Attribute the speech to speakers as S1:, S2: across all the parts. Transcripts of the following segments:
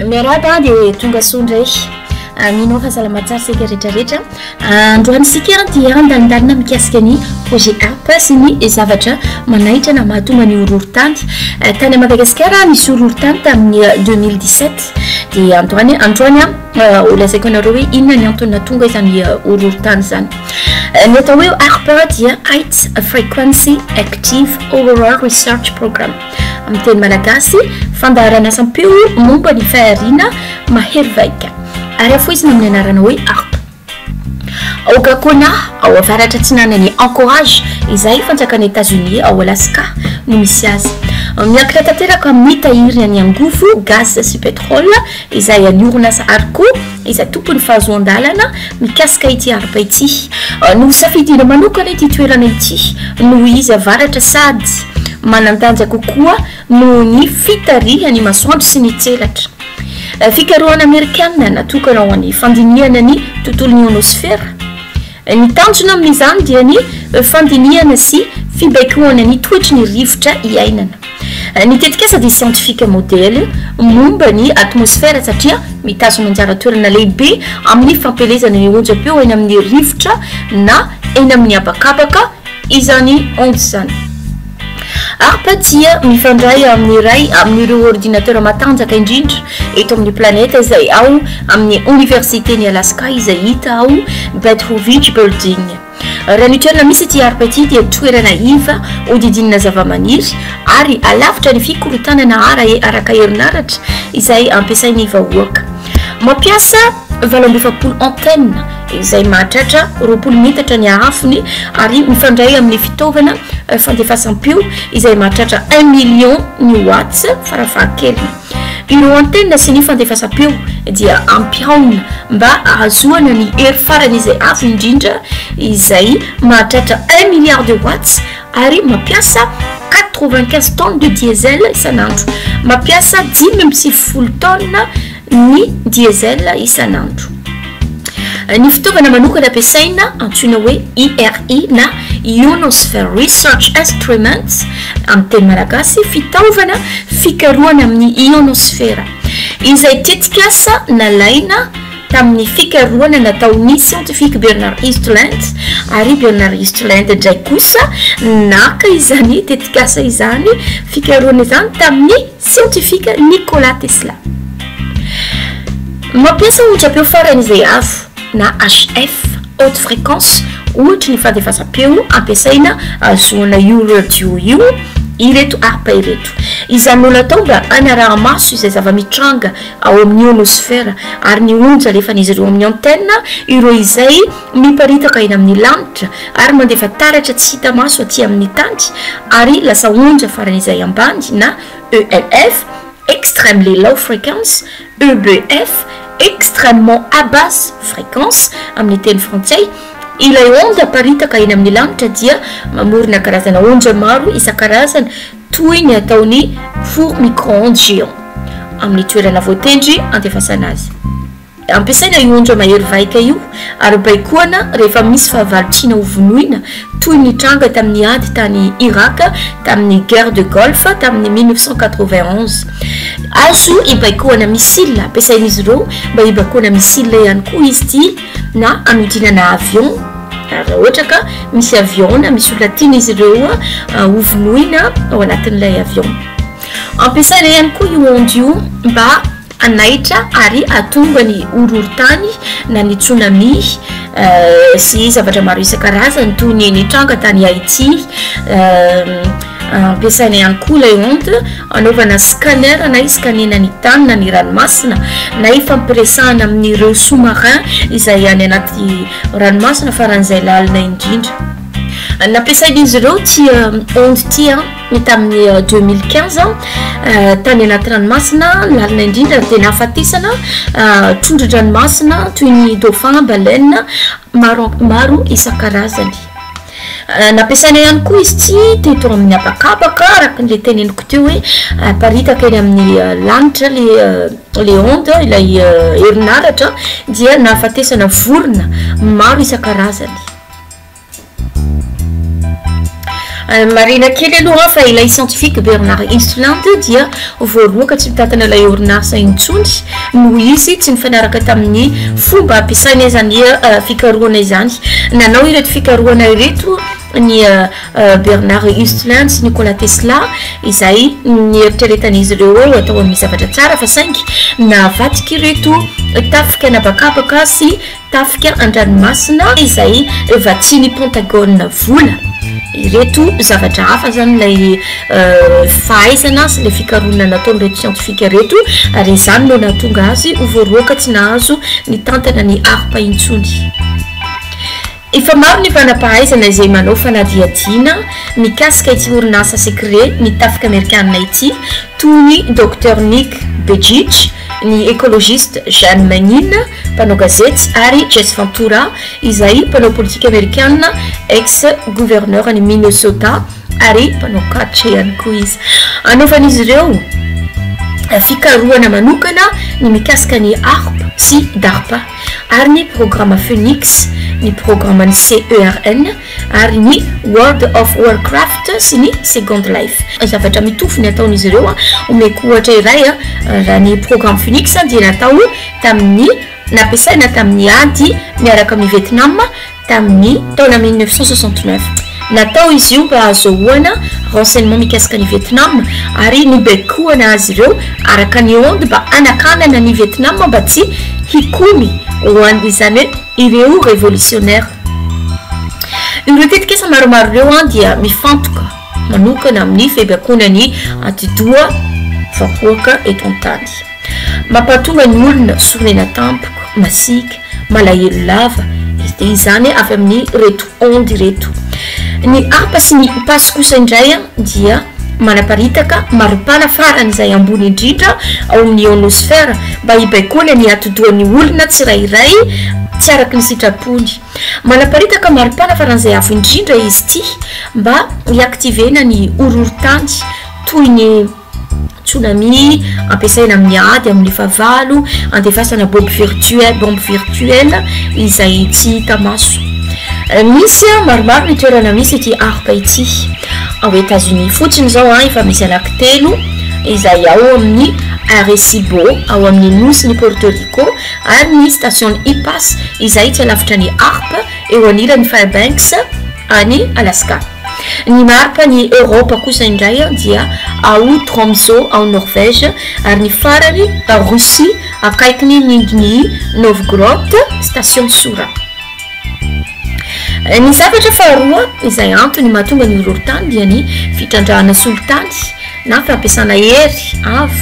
S1: Miarahaba dia tonga soa indray. Mino aho fa salama tsara isika rehetra rehetra. Androany isika dia handalindalina mikasika ny projet app sy ny zavatra manaitra na mahatonga ny horohorontany. Tany Madagasikara nisy horohorontany tamin'ny 2017 dia androany androany ho lazaiko anareo hoe inona ny antony nahatonga izany horohorontany izany. Ny atao hoe ARPA dia Height Frequency Active Auroral Research Program. Amin'ny teny malagasy, fandaharan'asam-peo momba ny fahariana mahery vaika, ary afoizina amin'ny anarana hoe harpe. Ao Gakona, ao avaratra atsinanan'i Anchorage, izay fanjakan'i Etazonia ao Alaska, no misy azy. Miankina tanteraka amin'ny tahiry ny angovo, gaz sy pétrole, izay an'ny orinasa Arco, izay tompon'ny fahazoan-dalana mikasika ity harpe ity. Nosafidiana manokana ity toerana ity noho izy avaratra sady manan-danja kokoa noho ny fitarihan'ny masoandro sy ny tselatra. Fikarohana amerikana natokana ho an'ny fandinihana ny tontolon'ny ionosfera. Ny tanjona amin'izany dia ny fandinihana sy fibaikoana ny toetry ny rivotra iainana. Ny tetikasa dia siantifika modely momba ny atmosfera satria mitazona anjara toerana lehibe amin'ny fampielezana ny onjam-peo eny amin'ny rivotra na eny amin'ny habakabaka izany ondes izany. Arpa dia mifandray amin'ny iray amin'ireo ordinatera matanjaka indrindra eto amin'ny planeta izay ao amin'ny Oniversiten'i Alaska izay hita ao Bethovich Building. Raha ny toerana misy ity arpa ity dia toerana iva hodidinina zavamaniry ary alavitra ny fikorontanana araka herinaratra izay ampiasain'ny vahoaka. Mampiasa 48 antennes izay mahatratra 20 metatra ny haavony ary mifandray amin'ny fitaovana fandefasam-peo izay mahatratra un million ny watts farafahakeliny. Ireo antennes sy ny fandefasam-peo dia ampihaonina mba ahazoana ny hery farany izay avo indrindra izay mahatratra un milliard de watts ary mampiasa 95 tonnes de diesel isan'andro. Mampiasa 95 tonnes ny diesel isan'andro. Ny fitaovana manokana ampiasaina antsoina hoe IRI na Ionosphere Research Instruments amin'ny teny malagasy, fitaovana fikarohana amin'ny ionosfera, izay tetikasa nalaina tamin'ny fikarohana nataon'ny siantifika Bernard Eastlund, ary Bernard Eastlund indray kosa naka izany tetikasa izany, fikarohana izany tamin'ny siantifika Nikola Tesla. Mampiasa onjam-peo faran'izay avo na HF, haute fréquence, ohatry ny fandefasam-peo ampiasaina ahazoana io radio io ireto harpe ireto. Izany no natao mba hanaraha-maso izay zava-mitranga ao amin'ny ionosfera ary ny onja alefan'izy ireo amin'ny antenne ireo izay miparitaka eny amin'ny lanitra ary mandefa taratra tsy hita maso aty amin'ny tany ary lasa onja faran'izay ambany na ELF, Extremely Low Frequency, EBF, Extrêmement à Basse Fréquence, amin'ny teny frantsay. Ilay onde aparitaka eny amin'ny lanitra dia mamorona karazana onja maro isan-karazany toy ny ataon'ny four micro-ondes géant amin'ny toerana voatendry andefasana azy. Ampiasaina io onja mahery vaika io ary baikoana rehefa misy fahavalo tiana ho vonoina, toy ny tranga tamin'ny ady tany Irak tamin'ny Guerre de Golfe tamin'ny 1991. Azo ibaikoana missile, ampiasain'izy ireo mba hibaikoana missile ihany koa izy ity na hanodinana avion, raha ohatra ka misy avion na misy olona tian'izy ireo hovonoina ao anatin'ilay avion. Ampiasaina ihany koa io onde io mba Hanaitra ary hahatonga ny horohorontany na ny tsunami sy zavatra maro isan-karazany toy ny nitranga tany Haiti. Ampiasaina ihany koa ilay onde hanaovana scanner na hiscanena ny tany na ny ranomasina na hifampiresahana amin'ireo sous-marin izay any anaty ranomasina faran'izay lalina indrindra. Nampiasain'izy ireo ity onde ity. Ny tamin'ny 2015, tany anaty ranomasina lalina indrindra dia nahafatesana trondron-dranomasina toy ny dauphin, baleine maro maro isan-karazany. Nampiasaina ihany koa izy ity teto amin'ny habakabaka araka ilay teneniko teo hoe aparitaka eny amin'ny lanitra le le onde ilay herinaratra dia nahafatesana vorona maro isan-karazany. Marihina kely aloha fa ilay scientifique Bernard Eastlund dia voaroaka tsy mitantana ilay orinasa intsony noho izy tsy nifanaraka tamin'ny fomba ampiasaina izany fikarohana izany. Nanao ireto fikarohana ireto ny Bernard Eastlund sy Nikola Tesla izay nieritreretan'izy ireo hoe atao amin'ny zavatra tsara fa saingy navadika ireto tafika an'habakabaka sy Tafika an-dranomasina izay vatsian'ny Pentagone vola. Ireto zavatra hafa izany ilay fahaizana sy ilay fikarohana nataon'ireto siantifika ireto ary izany no nahatonga azy ho voaroaka tsy nahazo nitantana ny ARPA intsony. Efa maro ny manam-pahaizana izay manao fanadihadiana mikasika ity orinasa secret ny tafika amerikanina ity toy ny Docteur Nick Begich, ny ecologiste Jeanne Magnin, mpanao gazety, ary Jesse Ventura izay mpanao politika amerikana ex gouverneur any Minnesota ary mpanao catch ihany koa izy. Anaovan'izy ireo fikarohana manokana ny mikasika ny ARP sy DARPA ary ny programa Phoenix, ny programan'ny CERN ary ny World of Warcraft sy ny Second Life. Zavatra mitovy ny ataon'izy ireo. Omeko ohatra iray, raha ny programme Phoenix dia natao tamin'ny nampiasaina tamin'ny ady miaraka amin'i Vietnam tamin'ny taona 1969. Natao izy io mba hahazoana renseignement mikasika an'i Vietnam ary nobaikoana azy ireo araka ny onde mba hanakanana an'i Vietnam mba tsy hikomy ho an'izany hoe ireo révolutionnaires. Ireo tetikasa maromaro ireo dia mifantoka manokana amin'ny fibaikoana ny atidoha vahoaka eto an-tany. Mampahatonga ny olona sorena tampoka, masiaka, malahelo lava, dia izany avy amin'ireto ondes ireto. Ny ARPA sy ny IPAS kosa indray dia manaparitaka maripana faran'izay ambony indrindra ao amin'ny ionosfera mba hibaikoana ny atidohan'ny olona tsirairay tsy araka ny sitrapony. Manaparitaka maripana faran'izay avo indrindra izy ity mba hi-activer-na ny horohorontany toy ny. Tsunami, ampiasaina amin'ny ady amin'ny fahavalo, andefasana bombe virtuelle, bombe virtuelle izay tsy hita maso. Misy maromaro ny toerana misy ity ARPA ity. Ao Etazonia fotsiny izao efa misy anankitelo izay ao amin'ny Arecibo, ao amin'ny nosin'i Porto Rico, ary ny station IPAS izay tsy alavitra ny ARP eo anilan'i Fairbanks any Alaska. Ny marpa ny Eoropa kosa indray dia ao Tromsø ao Norvège ary ny farany ao Russie akaikin'i Nijni Novgorod, station Sura. Ny zavatra faharoa izay antony mahatonga ny horohorontany dia ny fitrandrahana solitany na fampiasana hery avo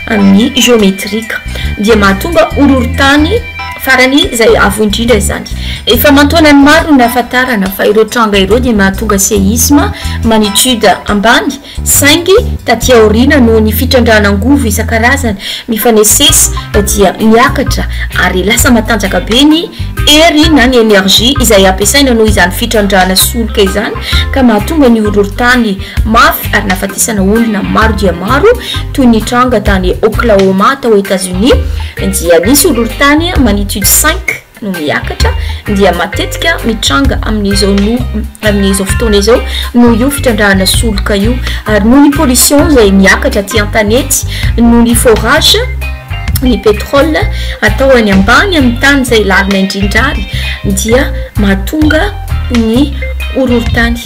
S1: amin'ny jeometrika dia mahatonga horohorontany farany izay avo indrindra izany. Efa aman-taonany maro no nahafantarana fa ireo tranga ireo dia mahatonga séisme magnitude ambany, saingy taty aoriana noho ny fitrandrahana angovo isan-karazany mifanesesy dia miakatra ary lasa matanjaka be ny hery na ny énergie izay ampiasaina noho izany fitrandrahana solika izany ka mahatonga ny horohorontany mafy ary nahafatesana olona maro dia maro toy ny tranga tany Oklahoma tao Etazonia dia nisy horohorontany magnitude 5 no miakatra dia matetika mitranga amin'izao no amin'izao fotoana izao noho io fitrandrahana solika io ary noho ny pollution izay miakatra aty an-tanety noho ny forage ny pétrole atao any ambany amin'ny tany izay lalina indrindra ary dia mahatonga ny horohorontany.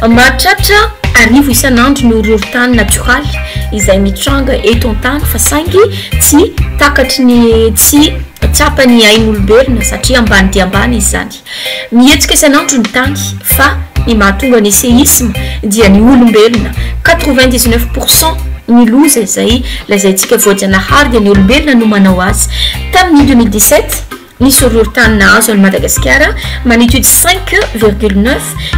S1: Mahatratra 1000 isan'andro ny horohorontany natioraly izay mitranga eto an-tany fa saingy tsy takatry ny tsy tsapan'ny ain'olombelona satria ambany dia ambany izy izany. Mihetsika isan'andro ny tany fa ny mahatonga ny séisme dia ny olombelona. 99 pour cent ny loza izay lazaintsika voajanahary dia ny olombelona no manao azy. Tamin'ny 2017, Nisy horohorontany nahazo an'i Madagasikara, magnitude 5,9,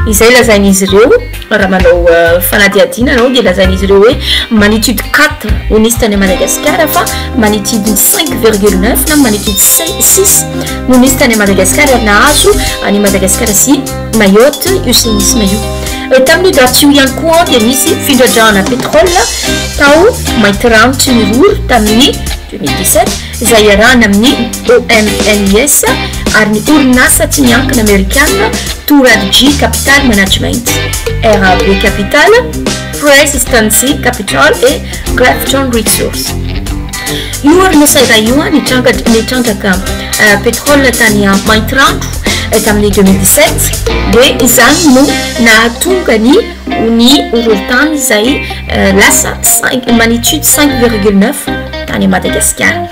S1: izay lazain'izy ireo, raha manao fanadihadiana ianao dia lazain'izy ireo hoe magnitude 4 ho nisy tany Madagasikara fa magnitude 5,9 na magnitude 6 no nisy tany Madagasikara ary nahazo an'i Madagasikara sy Mayotte io séisme io. Tamin'io daty io ihany koa dia nisy fitrandrahana pétrole tao Maintirano Tsimiroro tamin'ny 2017 izay iarahana amin'ny OMNIS. ary ny orinasa tsy miankina amerikana Touradji Capital Management, RAB Capital, Presidency Capital et Grafton Resource. Io orinasa iray io nitranga nitrandraka pétrole tany Maintirano tamin'ny 2017 dia izany no nahatonga ny ny horohorontany izay lasa cinq magnitude 5,9 tany Madagasikara.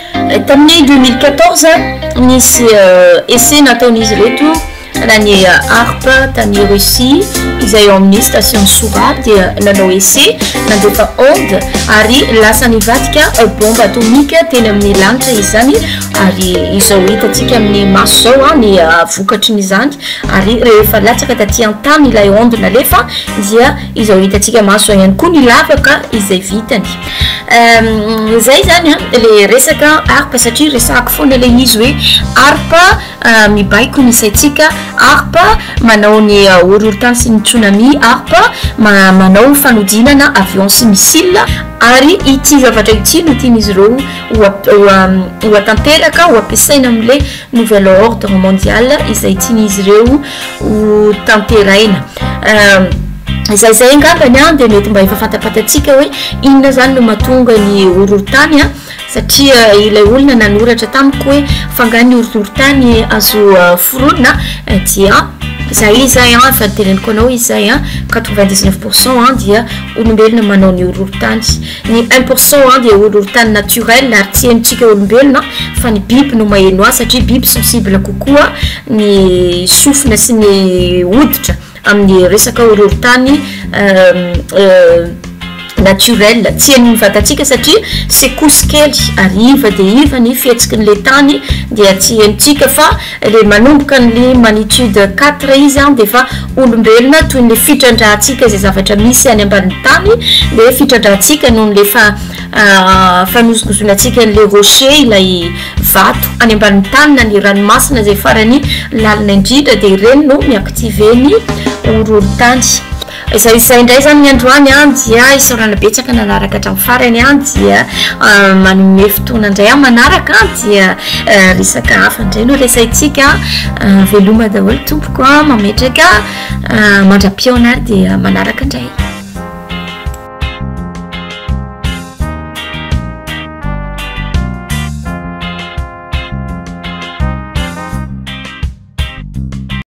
S1: Tamin'ny 2014 nisy essai nataon'izy ireto na ny ARP tany Russie izay ao amin'ny station Soura dia nanao essai nandefa onde ary lasa nivadika bombe atomique teny amin'ny lanitra izany ary izao hitantsika amin'ny maso izao ny vokatrin'izany ary rehefa latsaka taty an-tany ilay onde nalefa dia izao hitantsika maso izao ihany koa ny lavaka izay vitany. Izay izany an le resaka ARP satria resahako foana ilay izy hoe ARP mibaiko ny saintsika, ARP manao ny horohorontany sy ny tsunami, ARP manao fanodinana avion sy missile ary ity zavatra ity no tian'izy ireo ho atanteraka, ho ampiasaina amin'ilay nouvel ordre mondial izay tian'izy ireo ho tanteraina. Izay izay angambany an, dia mety mba efa fantapantatsika hoe inona izany no mahatonga ny horohorontany an, satria ilay olona nanoratra tamiko hoe fa angaha ny horohorontany azo foronina dia izay izay an, efa noteneniko anao izay an, 99 pour cent an dia olombelona manao ny horohorontany. Ny un pour cent an dia horohorontany naturel ary tsy henontsika olombelona fa ny biby no maheno azy satria biby sensible kokoa ny sofina sy ny hoditra amin'ny resaka horohorontany naturel. Tsy henon'ny vatantsika satria secousse kely ary iva dia iva ny fihetsikin'ilay tany dia tsy henontsika fa le manomboka an'le magnitude quatre izy an dia efa olombelona toy ny fitrandrahantsika izay zavatra misy any ambanin'ny tany le fitrandrahantsika noho ny le fa fanozongozonantsika an'le rocher ilay vato any ambanin'ny tany na ny ranomasina izay farany lalina indrindra dia ireny no mi-activer ny horohorontany. Izay izay indray izany ny androany an, dia isaorana betsaka nanaraka hatramin'ny farany an, dia manome fotoana indray aho manaraka an, dia resaka hafa indray no resahintsika an, veloma daholo tompoko an, mametraka mandra-pihaona ary dia manaraka indray.